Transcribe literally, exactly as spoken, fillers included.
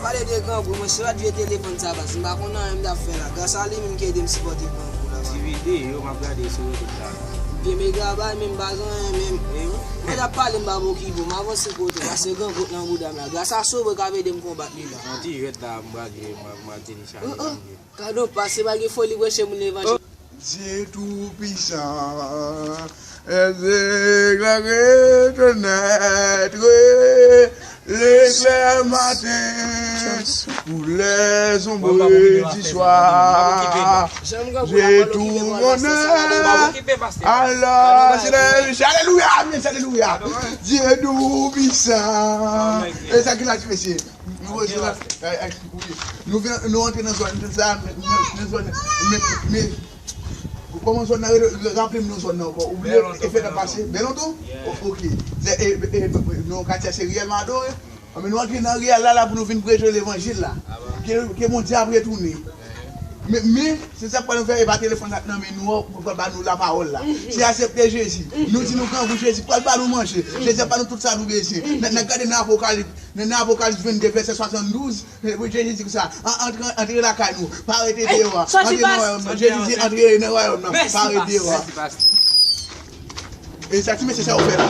Pale de grangou, mwen se lòt vye telefòn sa baz, m pa konn anyen m t ap fè la. Gras a li menm ki ede m sipòte grangou la. Ti videyo m ap gade sou YouTube la. Vye mega bay, men m pa gen anyen menm. Mwen t ap pale m pa okipe w, m avanse kote, pase grangou nan bouda m la. Gras a Sovè k ap ede m konbat li la. Yon ti jwèt la, m brage, m ap, m ap telechaje. Gadon pase pa gen foli preche moun levanjil. Dieu Tout-Puissant, elle éclaire, fenêtre, l'éclair matin, pour les ombres du soir. J'ai tout mon âme, alors je l'ai, alléluia, amen, alléluia. Dieu Tout-Puissant. E sa ki la ti mesye. Nou wè se la, ay, ay, wi. Nou vin, nou antre nan zòn sa, nan, nan zòn, men, men, kòman zòn nan rele, raple m non zòn nan ankò. Ou bliye efè nan pase, Bèlonton? O-, ok. Se, e, e, e, non, katye se Riyèl Mado, wi. Anben, nou antre nan Riyèl la, la pou nou vin preche levanjil la. Ke, ke Bondye ap retounen. Men, men, se sa k pral fè, e pa telefòn sa k nan men nou an, pou pral ba nou lapawòl la. Se aksepte Jezi. Nou di nou grangou, Jezi pral ba nou manje. Jezi ap ba nou tout sa nou bezwen. N, n gade nan Apokalips, nan, nan Apokalips vennde, vèsè swasanndouz, Jezi di konsa, "An-, antre, antre lakay nou, pa rete deyò a. Antre nan wayòm nan." Jezi di, "Antre nan wayòm nan, pa rete deyò a." E sa ti mesye sa yo fè la.